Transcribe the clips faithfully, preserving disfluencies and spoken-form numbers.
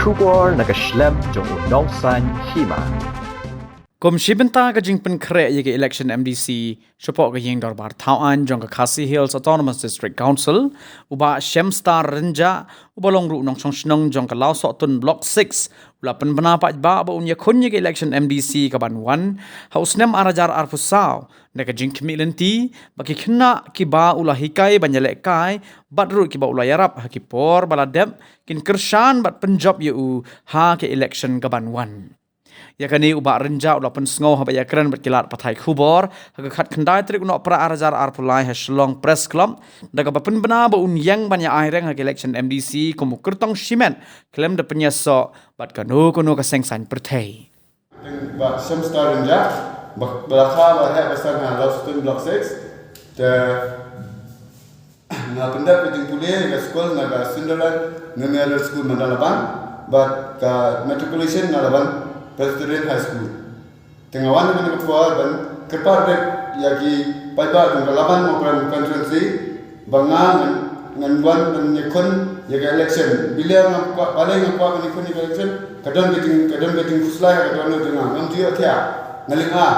Khubor na ka shlem jong u nongsan hima. Kum shi bynta ka jingpynkhreh ïa ka election M D C shapoh ka ïing dorbar thaw aiñ jong ka Khasi Hills Autonomous District Council, u Bah Shemstar Rynjah, uba long ruh u nongshong shnong jong ka Lawsohtun Block six, u la pynbna paidbah ba un ïakhun ïa ka election M D C kaban wan ha u snem ar hajar arphew saw, da ka jingkhmih lynti ba ki khynnah kiba u la hikai ban ïalehkai bad ruh kiba u la ïarap ha ki por ba la dep kin kyrshan bad pynjop ïa u ha ka election kaban wan. Ïa kane u Bah Rynjah u la pynsngew haba ïakren bad ki lad pathai khubor ha ka khatkhyndai tarik u Nohprah ar hajar arphew lai ha Shillong Press Club, da kaba pynbna ba un ïeng ban ïa aireng ha ka election M D C kum u kyrtong shimet khlem da pynïasoh bad kano kano ka seng saiñ pyrthei. Bah Shemstar Rynjah, ba, ba la kha ba heh ba san ha Lawsohtun Block six. Te nga pyndep ka jingpule ka skul na ka Sunderland Memorial School Madanlaban, bad ka matriculation na Laban Presbyterian High School. Te nga wan ha kane ka por ban kyrpad ïa ki paidbah jong ka Laban Mawkyrwat constituency, ba nga ngan, ngan wan ban ïakhun ïa ka election. Balei nga kwah, balei nga kwah ban ïakhun ïa ka election? Ka don ka jing, ka don ka jingkhuslai ha ka dohnud jong nga. Ngam ju ïohthiah. Nga lynga,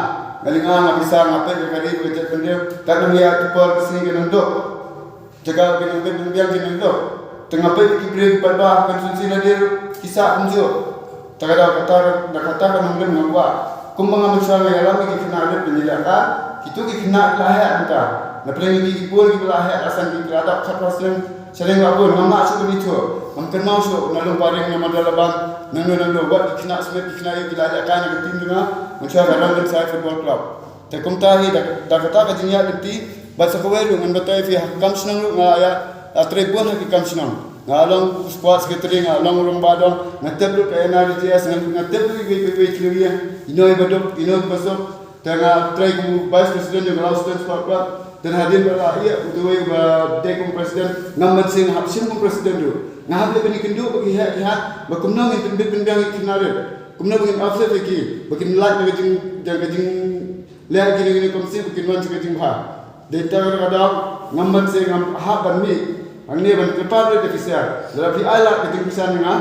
nga lynga, nga pisa, nga peit ïa ka ri bad ka jaitbynriew. Katno ïa ki por ki sngi ki nang duk. Jaka ki nang peit nang biang ki nang duk. Te nga peit ki briew ki paidbah ha constituency lade ruh ki sah kumjuh. Te ka daw kata, na kata ka nongrim nga kwah, kumba nga mynshuwa nga ïalam ïa ki khynnah rit ban ïalehkai, kito ki khynnah ki la heh mynta. Na pdeng ki, ki por kiba la heh la san ki, ki la dap khatphra snem, sha ring la bun, ngam lah shuh ban ithuh, ngam kynmaw shuh na Lum Paring, na Madanlaban, nangno nangno, wat ki khynnah Smit, ki khynnah ïew ki la ïalehkai na ka team jong nga, mynshuwa ka Rangbah Side Football Club. Te kumta hi da, da kata ka jingïaid lynti, bad sa kawei ruh ngan batai ïa phi ha ka kam shnong ruh nga ïa, ïa trei bun ha ki kam shnong. Nga long u sport secretary, nga long u rangbah dong, nga tep ruh ka N R L G S, nga, nga tep ruh iwei pa iwei, iwei, ino iba duk, ino iba suk. Te nga trei kum u vice president jong ka Lawsohtun Sport Club. Te hadien ba la ïa, uta uwei uba dei kum president, ngam banse nga hap shim kum president ruh. Nga hap leh ban ïakynduh bad ki heh ki hat, ba kumno ngin pynbit pynbiang ïa ki khynnah rit. Kumno ba ngin uplift ïa ki, ba kin lait na ka jing, jong ka jing leh kine kine kum sien ba kin wan sha ka jingbha. Dei tang kata ka daw, ngam banse ngam hap ban mih hangne ban kyrpad ïa ka officer. Lada phi ai lad ka jingkyrshan ïa nga,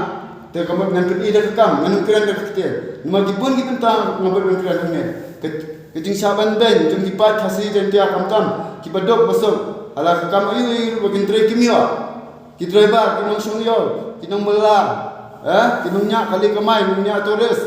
te ka mut ngan pyni da ka kam, ngan ym kren da ka ktien. Namar ki bun ki bynta ngam pat ban kren hangne. Ka, ka jingshah ban beiñ jong ki paid Khasi Jaiñtia khamtam kiba duk ba suk. Hala ka kam aïu aïu ba kin trei kim ïoh. Ki driver, ki nongshong ïew, ki nongbylla, eh, ki nongñiah kali kamai, nongñiah tourist,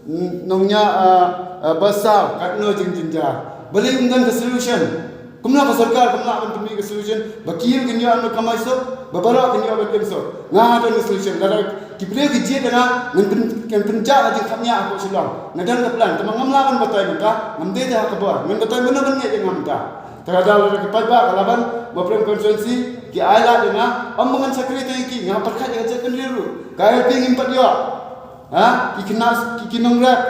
n-, nongñiah, ah, ah, bus saw, katno jingjynjar. Balei ym don ka solution? Kumno ka sorkar kam lah ban pynmih ka solution ba ki ïew kin ïoh ban kamai suk, ba baroh kin ïoh ban im suk? Nga nga don ka solution. Lada ki briew ki jied ïa nga, ngan pyn, ngan pynjah ka jingkhapngiah hapoh Shillong. Nga don ka plan, tangba ngam lah ban batai mynta, ngam dei te ha ka bor. Ngan batai mynno ban ngeit ïa nga mynta. Te ka daw lada ki paidbah ka Laban Mawprem constituency ki ai lad ïa nga, ym ba ngan shakri te ïa ki, nga pyrkhat ïa ka jaitbynriew ruh. Ka I L P ngim pat ïoh. Ha? Ki khynnah, ki, ki nongrep.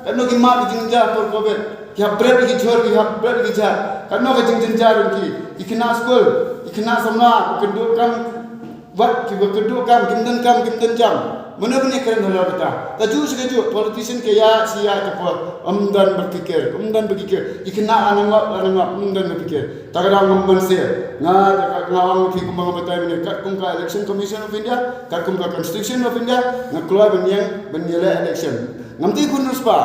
Katno ki mad ki jingjynjar por covid. Ki hap bret ïa ki jhur, ki hap bret ïa ki jhur. Katno ka jingjynjar ïa ki. Ki khynnah skul, ki khynnah samla, ki kynduh kam, wat kiba kynduh kam, kim don kam, kim don jam. Mano ban ïakren halor kata? Kajuh shi kajuh, politician ki ïaid shi ïaid ka por, ym don ba ki kir, ym don ba ki kir. Ki khynnah la nangop, la nangop, ym don ba ki kir. Ta ka daw ngam banse. Nga, nga ong ïa phi kumba nga batai mynne, katkum ka Election Commission of India, katkum ka Constitution of India, nga kloi ban ïeng ban ïaleh election. Ngam dei khun riewspah.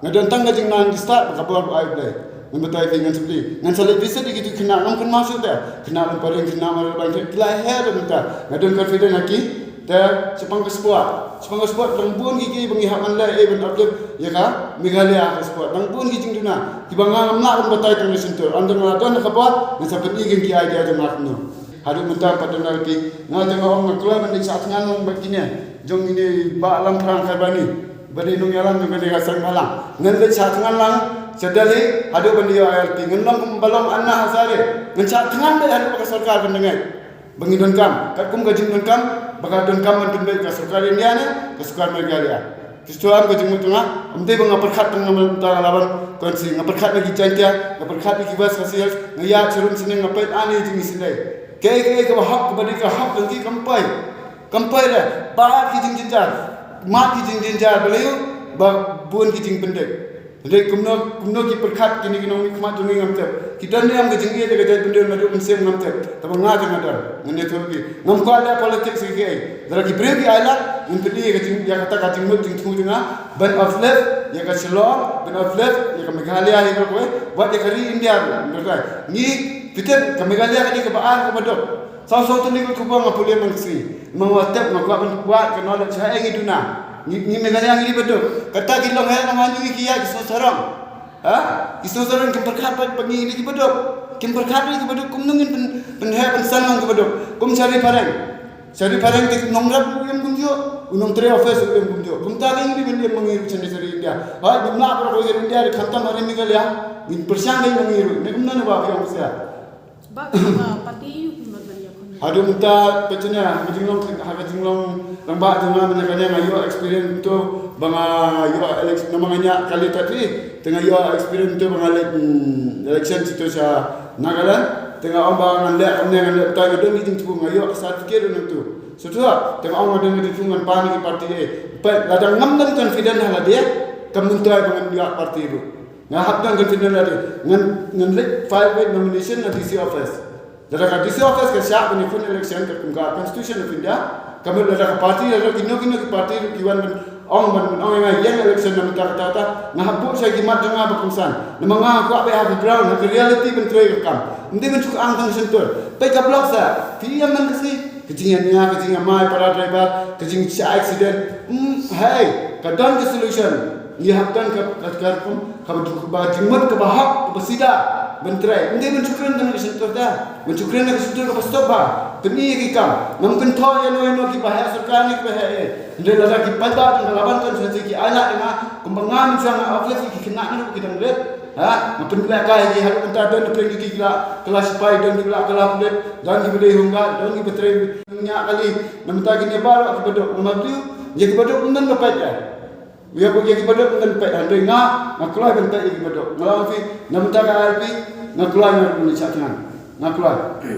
Nga don tang ka jingnang ki stad ba ka bor ba ai U Blei. Ngan batai ïa phi, ngan sumti. Ngan sa leit visit ïa kito ki khynnah, ngam kynmaw shuh te. Khynnah Lum Paring, khynnah Madanlaban, ki la heh ruh mynta. Nga don confident ha ki. Te shaphang ka sport, shaphang ka sport dang bun ki, ki ba ngi hap ban leh, eh, ban uplift ïa ka Meghalaya ha ka sport. Dang bun ki jingduna kiba nga ngam lah ban batai tang na shyntur. Ynda nga la don ha ka bor, ngan sa pyni ïa ki idea jong nga kumno. Haduh mynta pat don na ka ti, nga te nga ong nga kloi ban leit shah thngan lang bad kine jong kine, Bah Lamphrang Kharbani, ba dei nongïalam jong kane ka seng bhalang. Ngan leit shah thngan lang sha Delhi haduh ban da ïoh I L P. Ngan long kumba long Anna Hazare, ngan shah thngan beit haduh ba ka sorkar ban da ngeit ba ngi donkam. Katkum ka jingdonkam ba ka donkam ban pynbeit ka sorkar India ne ka sorkar Meghalaya. Ki shu am ka jingmut jong nga, ym dei ba nga pyrkhat tang na bynta ka Laban constituency, nga pyrkhat na ki Jaiñtia, nga pyrkhat na ki West Khasi Hills, nga ïaid sharum shnong, nga peit ani jingsngewsih. Kaei kaei kaba hok, kaba dei ka hok jong ki, kam poi. Kam poi re, bad ki jingjynjar, mad ki jingjynjar, balei? Ba bun ki jingpyndik. Hynrei kumno, kumno ki pyrkhat kine ki nongmihkhmat jong ngi ngam tip. Ki don ne em ka jingïeit ïa ka jaitbynriew naduh mynsiem ngam tip. Tangba nga te nga don. Ngan ïathuh ïa phi. Ngam kwah leh politics ïa kiei. Lada ki briew ki ailad, ngin pyni ïa ka jing, ïa kata ka jingmut jingthmu jong nga ban uplift ïa ka Shillong, ban uplift ïa ka Meghalaya, ïa ka kawei, wat ïa ka ri India ruh. Ngi, phi tip, ka Meghalaya ka dei kaba ar kaba duk. Saw saw tylli ka khubor nga pule man ka sngi. Namar nga tip, nga kwah ban kwah ka knowledge ha ei ngi duna. Ngi, ngi Meghalaya ngi dei ba duk. Kata ki long heh, namar ngi ki ïa ki sngewsarong. Ha? Ki sngewsarong kim pyrkhat ba, ba ngi dei ki ba duk. Kim pyrkhat dei ki ba duk, kumno ngin pyn, pynheh pynsan long ki ba duk. Kum sha Ri Phareng. Sha Ri Phareng ki nongrep ruh im kumjuh. U nongtrei office ruh im kumjuh. Kumta ngi dei ban im ma ngi ruh sha India. Hooid, ngim lah ba ruh ka India dei khamtam ha ri Meghalaya. Ngin pyrshang dei ma ngi ruh. Ne kumno ne ba phi ong sia. Ba, ba party ïa u phi mat ban ïakhun. Haduh mynta pyrshang ha ka jinglong, ha ka jinglong rangbah jong nga mynta kane nga ïoh experience to ba nga ïoh election namar nga ñiah kali tapi te nga ïoh experience to ba nga leit, mm, election sha to sha Nagaland te nga ong ba ngan leh kumne ngan leh tai nga don ki jingthmu nga ïoh certificate nangtu. Shuh shuh te nga ong nga don ki jingthmu ngan pan ki party eh. Peit lada ngam don confident ha lade kam myntoi ba ngan ïoh party ruh. Nga hap don confident lade. Ngan, ngan leit file wei nomination na D C office. Lada ka D C office ka shah ban ïakhun election katkum ka Constitution of India. Ka mut lada ka party, lada kino kino ki party ki wan ban ong ban, ban ong ïa nga ïeng election na mynta kata kata. Nga hap buh sha ki mat jong nga ba kongsan. Namar nga kwah ba ha ka ground, ha ka reality ban trei ka kam. Ym dei ban shu kyang tang shyntur. Peit ka block sa. Phi ïa man ka sngi. Ka jingïania, ka jingïamai para driver, ka jingshah accident. Hmm, hei, ka don ka solution. Ngi hap don ka, ka, ka rukom, kaba, kaba jingmut, kaba hok, kaba sida. Ban trei. Ym dei ban shu kren tang ka shyntur da. Ban shu kren ka shyntur kaba stop ba. Pyni ïa ki kam. Ngam kynthoh ïano ïano kiba heh sorkar ne kiba heh eh. Hynrei lada ki paidbah jong ka Laban constituency ki ailad ïa nga. Kumba nga mynshuwa nga uplift ïa ki khynnah naduh ki dang rit. Ha, nga pynlehkai ïa ki haduh mynta don ki pyrshah ki la, ki la sipai, don ki la, ki la pulit, don kiba dei home guard, don kiba trei ñiah kali. Na mynta kine baroh kiba duk, namar ïa kiba duk ym don ba peit ïa. Ïa kiba duk ym don peit, hynrei nga, nga kloi ban peit ïa kiba duk. Nga la ong ïa phi, na mynta ka I L P, nga kloi nga ruh ban shah thngan. Nga kloi.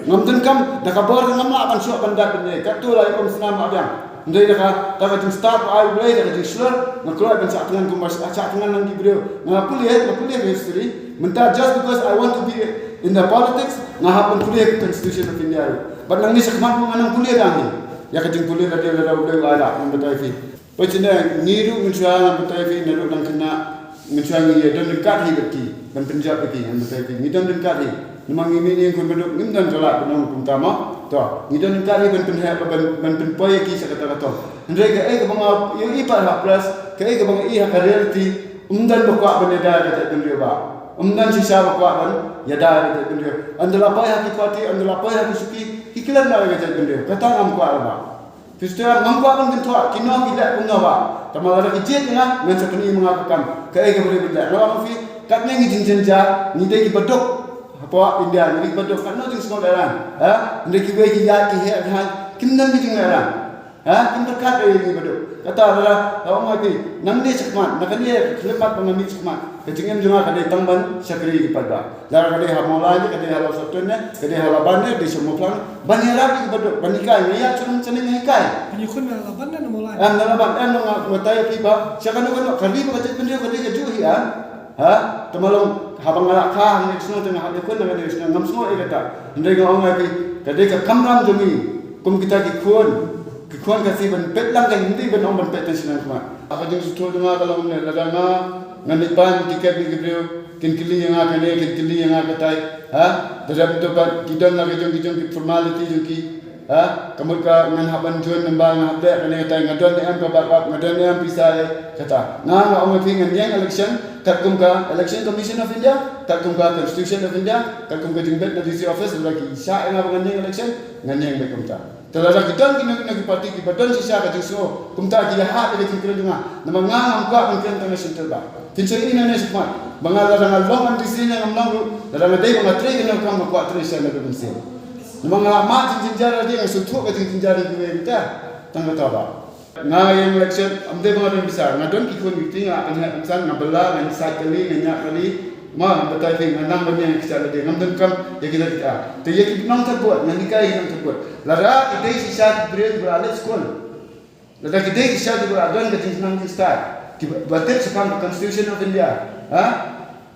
Ngam donkam, da ka bor ngam lah ban shuh ban dat ban ïa. Katto la ïa kum snam la biang. Hynrei da ka, da ka jingstad ba ai U Blei, da ka jingshlur, nga kloi ban shah thngan kumba shah thngan lang ki briew. Nga pule, nga pule ka history. Mynta just because I want to be in the politics, nga hap ban pule ka Constitution of India ruh. Bad nangne shakhmat nga nang pule da hi. Ïa ka jingpule lade lade U Blei u ai da, ngan batai phi. Peit shane, ngi ruh mynshuwa ngan batai phi, naduh dang khynnah, mynshuwa ngi ïa don ryngkat hi bad ki, ban pynjop ïa ki, ngan batai phi. Ngi don ryngkat hi. Namar ngi mih ïing khun baduk ngim don ka lad ban ong kumta mo. To, ngi don ryngkat hi ban pynheh, ban, ban pynpoi ïa ki sha kata ka thong. Hynrei kaei kaba nga ïohi pat ha press, kaei kaba nga ïohi ha ka reality, ym don ba kwah ban ïada ïa ka jaitbynriew ba. Ym don shisha ba kwah ban ïada ïa ka jaitbynriew. Ynda la poi ha ki party, ynda la poi ha ki shuki, ki klet noh ïa ka jaitbynriew. Kata ngam kwah ba. Phi sdang ngam kwah ban kynthoh, kino ki leh kumno ba. Tangba lada ki jied ïa nga, ngan sa pyni ma nga ka kam. Kaei kaba dei ban leh. Nga ong ïa phi, katne ngi jingjynjar, ngi dei kiba duk. Hapoh India, ngi dei kiba duk. Katno jingsngew lehrain. Ha? Ngi dei kiwei ki ïaid ki heh ki haiñ. Kim don ki jinglehraiñ. Ha? Kim pyrkhat ïa ngi ba duk. Kata lada, nga ong ïa phi, nangne shakhmat, na kane ka khyllipmat ba nga mih shakhmat. Ka jingim jong nga ka dei tang ban shakri ïa ki paidbah. Lada ka dei ha Mawlai ne, ka dei ha Lawsohtun ne, ka dei ha Laban ne, ka dei sha Mawphlang. Ban ïarap ïa ki baduk, ban hikai, nga ïaid sha Nongchynning nga hikai. Phi ïakhun na Laban ne na Mawlai? Em, na Laban, em, nga batai ïa phi ba. Sha kano kano, ka ri bad ka jaitbynriew ka dei kajuh hi, em. Ha? Te ma long, haba nga la kha, hangne shnong te nga hap ïakhun, hangne shnong ngam sngew ïa kata. Hynrei nga ong ïa phi, ka dei ka kamram jong ngi. Kum kita ki khun. Ki khun Khasi ban peit lang ka Hindi ban ong ban peit tang shnong khmat. Ha ka jingsngewthuh jong nga ka long ne lada nga ngan leit pan tiket ïa ki briew kin kylli ïa nga kane kin kylli ïa nga katai. Ha? Te dep to pat ki don la ki jong ki jong ki formality jong ki. Ha? Ka mut ka ngan hap ban join member ngan hap leh kane katai nga don ne em ka backup nga don ne em pisa eh kata. Nga nga ong ïa phi ngan ïeng election katkum ka Election Commission of India katkum ka Constitution of India katkum ka jingbit na D C office lada ki shah ïa nga ba ngan ïeng election ngan ïeng beit kumta. Te lada ki don kino kino ki party kiba don shisha ka jingsngew kumta ki ïahap ïa ka jingkren jong nga. Namar nga ngam kwah ban kren tang na shyntur ba. Phin sa ïohi nangne shakhmat ba nga lada nga long M D C ne ngam long ruh lada nga dei ba nga trei kano ka kam nga kwah trei sha na ka mynsiem. Namar nga la mad jingjynjar lade nga sngewthuh ka jingjynjar ïa kiwei mynta. Tang kata ba. Nga ïeng election, ym dei ba nga don pisa, nga don ki khun ki kti, nga pynheh pynsan, nga bylla, nga sait kali, nga ñiah kali, ma, nga batai phi, nga nang ban ïeng election lade, ngam donkam ïa kita kita. Te ïa ki nongthoh vote, ngan hikai ïa ki nongthoh vote. Lada ki dei shisha ki briew kiba la leit skul. Lada ki dei shisha kiba la don ka jingsnam jingstad. Ki ba tip shaphang ka Constitution of India. Ha?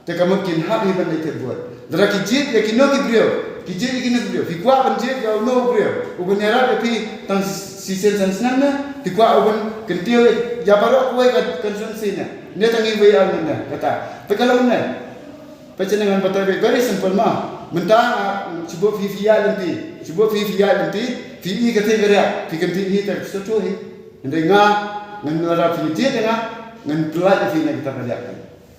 Te ka mut kin hap hi ban leit thep vote. Lada ki jied ïa kino ki briew, ki jied ïa kino ki briew, phi kwah ban jied ïa uno u briew uban ïarap ïa phi tang shisien san snem ne? Phi kwah uban kyntiew ïa baroh kawei ka constituency ne? Ne tang iwei ar ngut ne? Kata. Te ka long ne? Peit shane, ngan batai very simple ma. Mynta nga, shu buh phi phi ïaid lynti, shu buh phi phi ïaid lynti, phi i kata ka riak, phi kyntiew hi te sngewthuh hi. Hynrei nga, ngan, lada phi jied ïa nga, ngan pyllait ïa phi na kata ka riak.